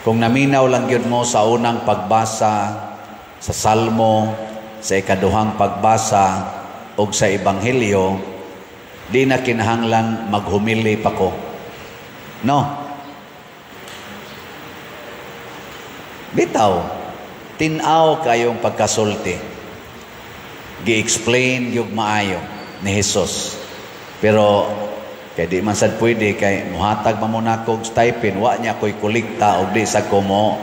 Kung naminaw lang gyud mo sa unang pagbasa sa Salmo, sa ikaduhang pagbasa ug sa Ebanghelyo, di na kinahanglan maghumili pa ko. No? Bitaw, tin-aw kayong pagkasulti. Gi-explain gyud maayo ni Jesus. Pero kay di man sad pwede kay muhatag man mo nako og stipend, wa niya ko'y kolekta og di sa ko mo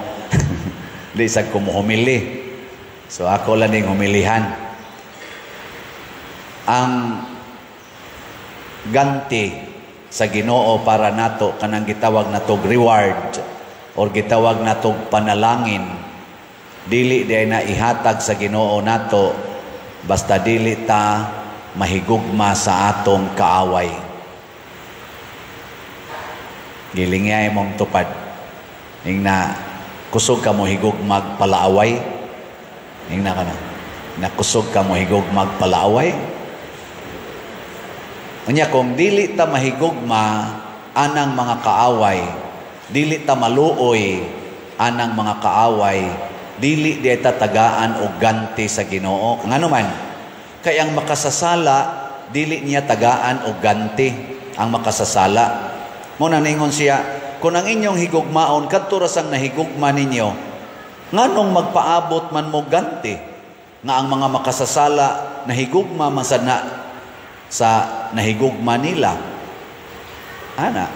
di sa ko humili. So ako lang ning humilihan. Ang ganti sa Ginoo para nato, kanang gitawag natog reward or gitawag natog panalangin, dili di na ihatag sa Ginoo nato basta dili ta mahigugma sa atong kaaway. Gilingay mong tupad. Ingna kusog ka mo higugmag palaaway. Ingna ka na. Nakusog ka mo higugmag palaaway. Unya kung dili ta mahigugma anang mga kaaway, dili ta maluoy anang mga kaaway, dili di ta tagaan og ganti sa Ginoo. Ngano man? Kay ang makasasala dili niya tagaan og ganti ang makasasala. Mo na ningon siya, kung ang inyong higugmaon kadto ra sang nahigugma ninyo, nganong magpaabot man mo ganti nga ang mga makasasala nahigugma man sad na sa nahigugma nila? Ana,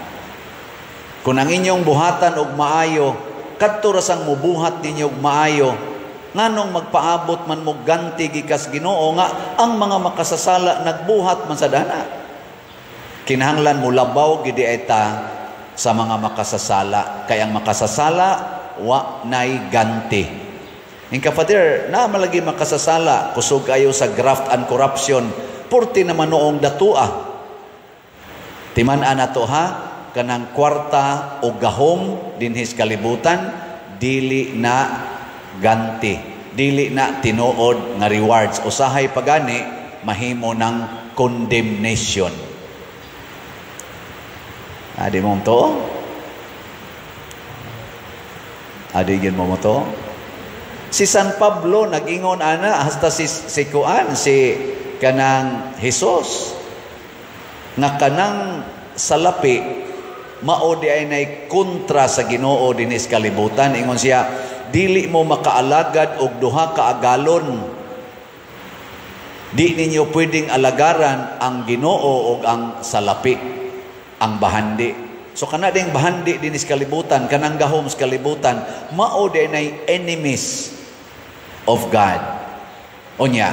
kung ang inyong buhatan og maayo kadto ra sang mubuhat ninyo og maayo, nganong magpaabot man mo ganti gikas Ginoo nga ang mga makasasala nagbuhat man sa dana? Kinahanglan mo labaw gidi ta sa mga makasasala, kay ang makasasala wa nay ganti. Ingka Father, na malagi makasasala, kusog kayo sa graft and corruption, purti naman noong datua. Timan-an nato ha, kanang kwarta o gahom dinhis kalibutan, dili na ganti, dili na tinuod nga rewards. Usahay pagani mahimo ng condemnation. Adi mo to? Adi gin mo mo to? Si San Pablo nag-ingon ana hasta si kuan si kanang Jesus nga kanang salapi mao di ay nay kontra sa Ginoo dinis kalibutan. Ingon siya, dili mo makaalagad og duha ka agalon. Di ninyo pwedeng alagaran ang Ginoo og ang salapi, ang bahandi. So kana ding bahandi dinis kalibutan, kanang gahom sa kalibutan, mao di nay enemies of God. Unya,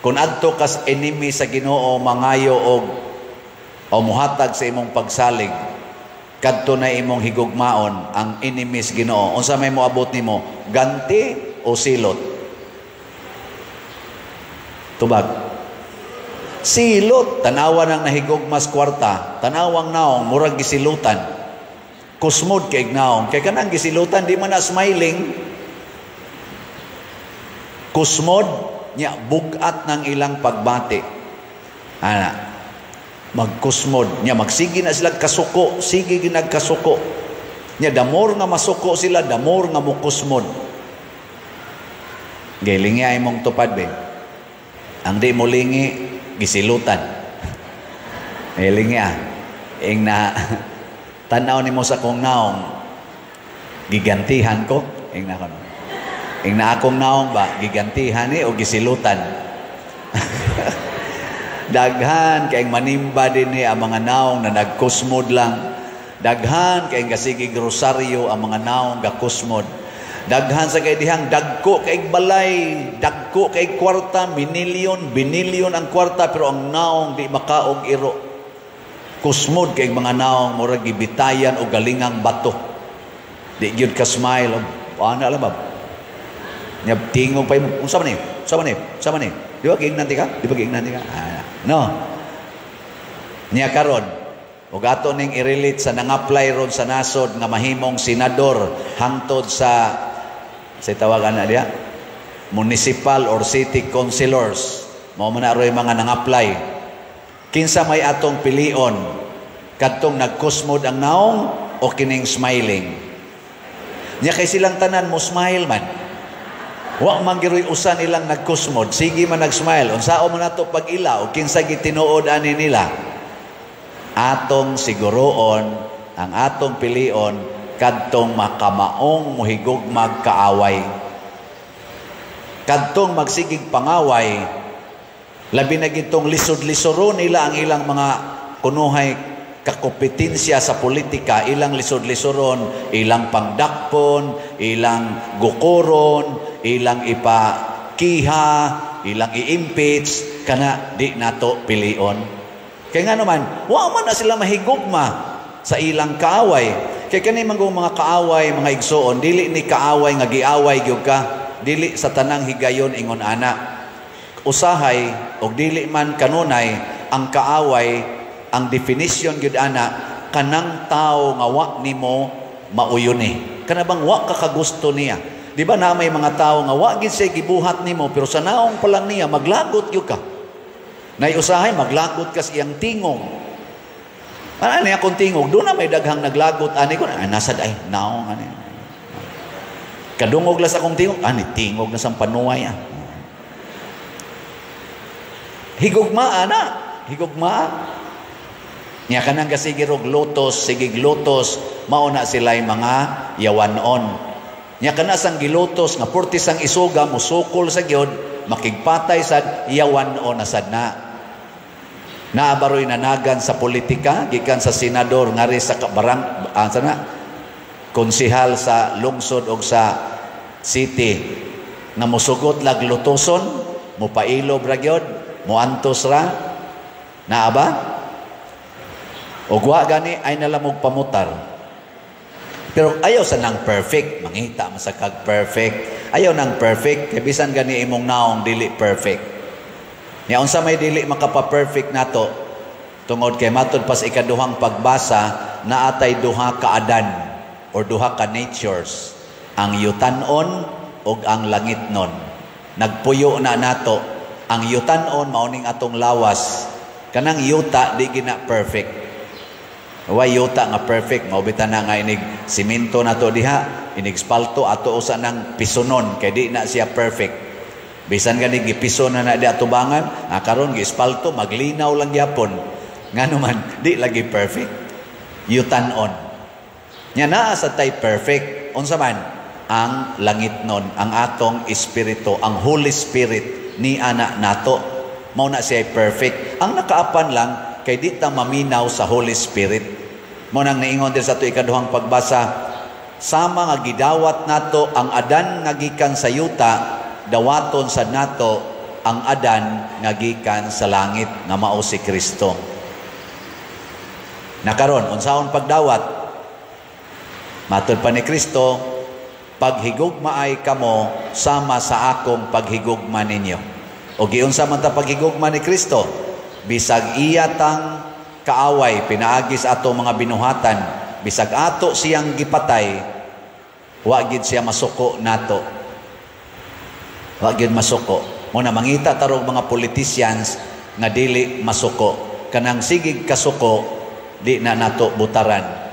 kung adto kas enemy sa Ginoo mangayo og o muhatag sa imong pagsalig, kadto na imong higugmaon ang enemies Ginoo, unsa may moabot nimo, ganti o silot? Tubag. Silot. Tanawa nang nahigugmas kwarta, tanawang naong murag gisilutan. Kusmod kay naong, kay kanang gisilutan di man na smiling. Kusmod nya bugat ng ilang pagbati. Ana, magkusmod nya magsige na sila kasuko, sige ginagkasuko. Nya damor nga masuko sila, damor nga mukusmod. Gilingi ay mong tupad be. Ang di mo lingi gisilutan. Lingi ah. Ing na tan-aw nimo sa kong naong, gigantihan ko. Ing na kono. Ing na akong naong ba, gigantihan ni o gisilutan? Daghan kay manimba din ni ang mga naong na nagkusmod lang. Daghan kay gasigig rosaryo ang mga naong gakusmod. Daghan sa kay dihang dagko kay balay, dagko kay kwarta, minilyon, binilyon ang kwarta, pero ang naong di makaog iro. Kusmod kay mga naong murag gibitayan o galingang bato. Di gyud ka smile, ana lang ba? Nya tingog pa imo, unsa man ni? Unsa man ni? Unsa man ni? Di ba giingnan ti ka? Di ba giingnan ti ka? Ah, no. Nya karon ug ato ning i-relate sa nang-apply ron sa nasod nga mahimong senador hangtod sa tawagan na diya municipal or city councilors. Mao man na roy mga nang-apply. Kinsa may atong pilion, kadtong nagkusmod ang naong o kining smiling? Nya kay silang tanan mo smile man. Wa man giroy usa nilang nagkusmod, sige man nag-smile. Unsaon man nato pag-ila o kinsa gitinuod ani nila? Atong siguroon ang atong pilion kadtong makamaong mohigugmag kaaway. Kadtong magsigig pangaway, labi na gitong lisod-lisoro nila ang ilang mga kunuhay kakompetensya sa politika, ilang lisod-lisoron, ilang pangdakpon, ilang gukoron, ilang ipakiha, ilang i-impeach, kana di nato pilion. Kaya nga naman, wa man na sila mahigugma sa ilang kaaway. Kay kani man mga kaaway, mga igsoon, dili ni kaaway nga giaway gyud ka, dili sa tanang higayon ingon ana. Usahay og dili man kanunay ang kaaway, ang definition gyud ana kanang tao nga wa nimo mauyuni. Kana bang wa ka kagusto niya. Di ba na may mga tao nga wa gid siya gibuhat nimo pero sa naong pa lang niya maglagot gyud ka. Nay usahay maglagot ka sa iyang tingog. Ano niya akong tingog? Doon na may daghang naglagot ani ko ay nasad ay naong ani. Kadungog la sa akong tingog, ani tingog na sang panuway ah. Higugmaa na, higugmaa. Nya kanang gasige rog lotos, sigig lotos, mao na sila'y mga yawanon. Nya kana sang gilotos nga purti sang isuga musukol sa gyud, makigpatay sad yawanon na sad na. Naabaroy nanagan sa politika gikan sa senador ngari sa barang sana konsehal sa lungsod og sa city nga mosugot lag lotoson, mopailob ra gyud, moantos ra. Naa ba? Og wa gani ay nalamog pamutar. Pero ayaw sa nang perfect, mangita man sa kag perfect. Ayaw nang perfect kay bisan gani imong naong dili perfect. Nya unsa may dili makapa-perfect nato? Tungod kay matud pas ikaduhang pagbasa naatay duha ka Adan or duha ka natures, ang yutanon ug ang langitnon. Nagpuyo na nato ang yutanon mao ning atong lawas. Kanang yuta di gina perfect. Way yuta nga perfect, mao bitaw na nga inig simento nato diha, inig spalto ato usa nang pisonon kay di na siya perfect. Bisan gani gipiso na na di atubangan, karon gispalto maglinaw lang gyapon. Ngano man di lagi perfect. Yutanon. Nya naa sa tay perfect, unsa man ang langitnon, ang atong espiritu, ang Holy Spirit ni ana nato. Mao na siya perfect. Ang nakaapan lang kay di ta maminaw sa Holy Spirit. Mao nang niingon dir sa ato ikaduhang pagbasa, sama nga gidawat nato ang Adan nga gikan sa yuta, dawaton sa nato ang Adan nga gikan sa langit nga mao si Kristo. Nakaron unsaon pagdawat? Matud pa ni Kristo, paghigugmaay kamo sama sa akong paghigugma ninyo. O giunsa man ta paghigugma ni Kristo? Bisag iya tang kaaway pinaagi sa ato mga binuhatan, bisag ato siyang gipatay, wa gid siya masuko nato. Wa gyud masuko. Muna mangita tarog mga politicians nga dili masuko. Kanang sigig kasuko, di na nato butaran.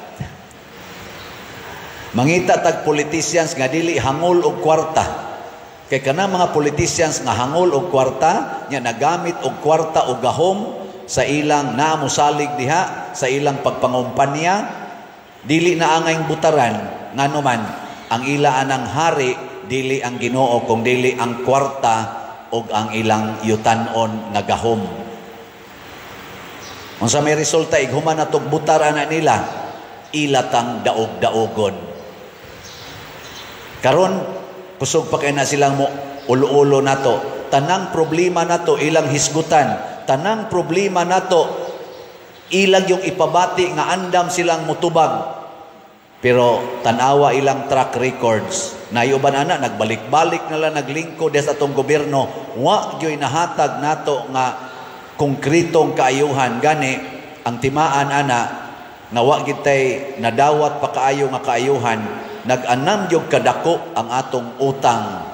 Mangita tag politicians nga dili hangol og kwarta. Kay kanang mga politicians nga hangol og kwarta, nya nagamit og kwarta og gahom sa ilang naamusalig diha, sa ilang pagpangumpanya, dili na angayng butaran. Ngano man, ang ila anang hari dili ang Ginoo kung dili ang kwarta og ang ilang yutanon nga gahom. Unsa may resulta ighuman natog butar ana nila, ilatang daog-daogon. Karon kusog pa kay na silang mo ulo-ulo nato. Tanang problema nato ilang hisgutan, tanang problema nato ilang yung ipabati nga andam silang mutubag. Pero tanawa ilang track records. Nayuban ana nagbalik-balik na lang naglingkod sa atong gobyerno, wa gyoy nahatag nato nga konkretong kaayuhan. Gani ang timaan ana nga wa gid tay nadawat pa kaayo nga kaayuhan, nag-anam gyud kadako ang atong utang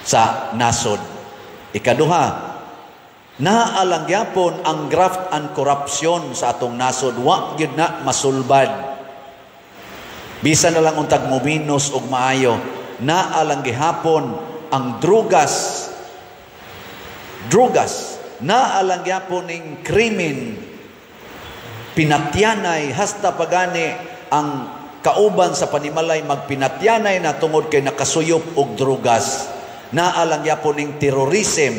sa nasod. Ikaduha, naalang gyapon ang graft and corruption sa atong nasod, wa gyud na masulbad. Bisan na lang untag muminos og maayo, naa lang gihapon ang drugas. Drugas, naa lang gihapon ning krimen. Pinatyanay hasta pagani ang kauban sa panimalay magpinatyanay na tungod kay nakasuyop og drugas. Naa lang gihapon ning terrorism.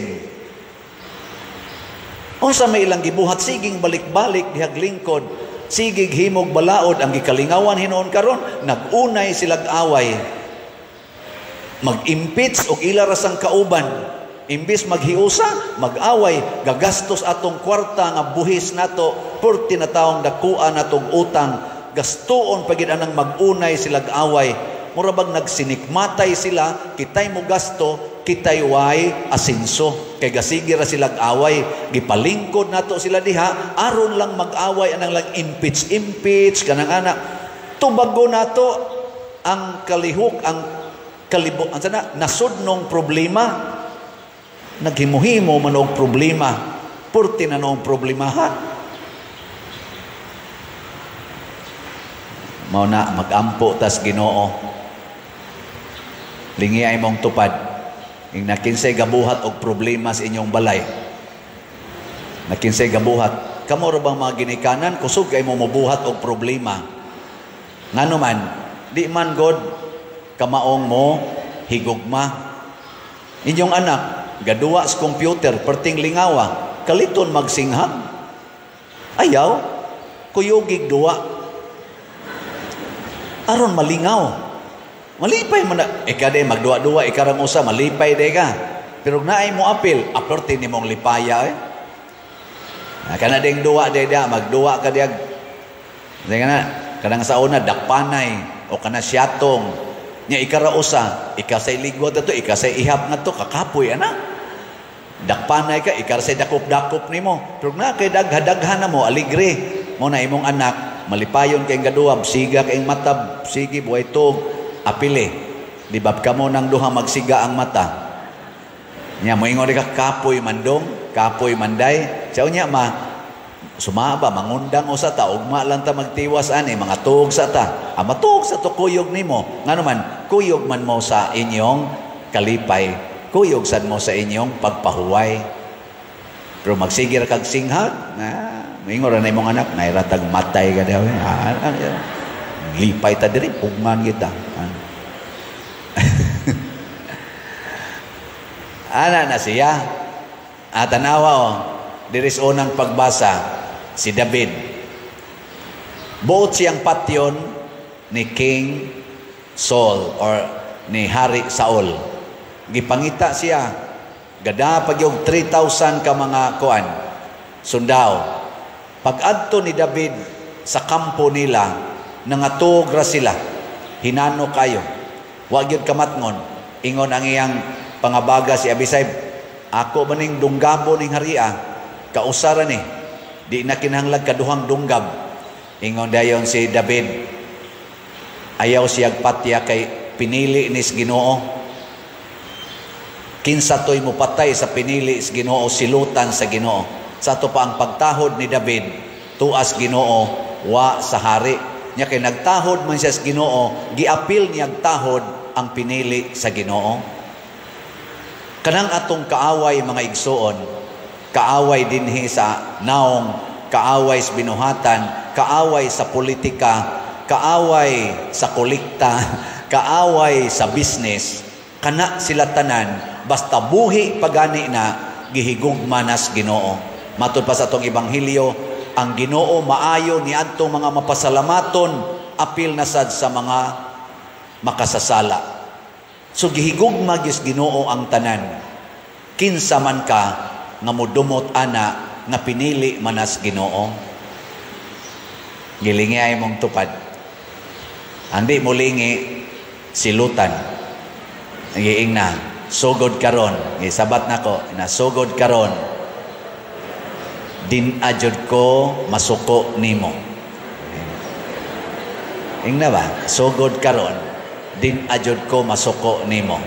Unsa may ilang gibuhat, siging balik-balik dihag lingkod, sigig himog balaod. Ang gikalingawan hinuon karon, nag-unay silag away, mag-impeach og ila ra sang kauban. Imbis maghiusa, mag-away, gagastos atong kwarta nga buhis nato, purti na taong dakuan natong utang, gastuon pagid anang mag-unay silag away. Mura bag nagsinikmatay sila, kitay mo gasto, kitay way asinso. Kay gasigi ra silag away, gipalingkod nato sila diha, aron lang mag-away, anang lang impeach, impeach, kanang ana. Tubago nato ang kalihok, ang kalibo, ang sana, nasudnong problema. Naghimuhimo man og problema, purti na noong problema ha. Mao na magampo tas Ginoo. Lingi ay mong tupad. Ing nakinsay gabuhat og problema sa inyong balay. Nakinsay gabuhat. Kamo ra bang mga ginikanan kusog kay mo mobuhat og problema? Ngano man, di man god kamaong mo higugma. Inyong anak gaduwa sa computer, perting lingawa, kaliton magsinghag. Ayaw, kuyugig duwa. Aron malingaw. Malipay man na. Ika di, magduwa-duwa, ika rang usa, malipay di ka. Pero naay mo apil, aperte ni mong lipaya eh. Kana ding duwa di da, magduwa ka diag. Di ka na, kanang sa una, dakpanay, o kana siyatong. Nya ikara usa, ika say ligwat ato, ika say ihap nga to, kakapoy ana. Dakpanay ka, ika say dakop-dakop nimo. Pero na kay dagha-daghan na mo, aligre. Mo na imong anak, malipayon kay gaduab, siga kay matab, sige buhay tog, apile. Di ba kamo nang duha magsiga ang mata. Nya moingon ka kapoy mandong, kapoy manday. Sa unya ma sumaba mangundang usa ta, ugma lang ta magtiwas ani, mga tuog sa ta. Ah, matuog sa to kuyog nimo. Ngano man, kuyog man mo sa inyong kalipay, kuyog sad mo sa inyong pagpahuway. Pero magsigir kag singhag, na moingon ra na imong anak, nairatag matay ka daw. Lipay ta diri, pugman kita. Ana na siya. At tanawa o, diri sa unang pagbasa, si David. Buot siyang patyon ni King Saul or ni Hari Saul. Gipangita siya. Gada pagyog 3,000 ka mga kuan sundao. Pag-adto ni David sa kampo nila, nangatuog ra sila. Hinano kayo. Wa gyud kamatngon. Ingon ang iyang pangabaga si Abisay, ako ba ning dunggabo ning haria? Kausara ni. Di na kinahanglag kaduhang dunggab. Ingon dayon si David, ayaw siyag patya kay pinili nis Ginoo. Kinsa toy mopatay sa pinili sa Ginoo, silutan sa Ginoo. Sa ato pa ang pagtahod ni David tuas Ginoo, wa sa hari. Nya kay nagtahod man siya sa Ginoo, giapil niyag tahod ang pinili sa Ginoo. Kanang atong kaaway mga igsuon, kaaway dinhi sa naong, kaaway sa binuhatan, kaaway sa politika, kaaway sa kolekta, kaaway sa business, kana sila tanan, basta buhi pagani na, gihigugma nas Ginoo. Matud pa sa atong ebanghelyo, ang Ginoo maayo niadtong mga mapasalamaton, apil na sad sa mga makasasala. So gihigugma gyud Ginoo ang tanan. Kinsa man ka nga modumot ana nga pinili manas Ginoo. Gilingi ay mong tupad. Andi mo lingi silutan. Giing na sugod karon, gisabat nako, nasugod karon. Din ajud ko masuko nimo. Ing na ba? Sugod karon, din ajud ko masuko nimo.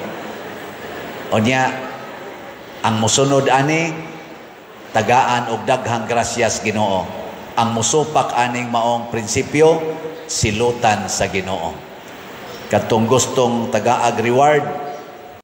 Onya ang musunod ani tagaan og daghang grasyas Ginoo. Ang musupak aning maong prinsipyo silutan sa Ginoo. Katong gustong tagaag reward.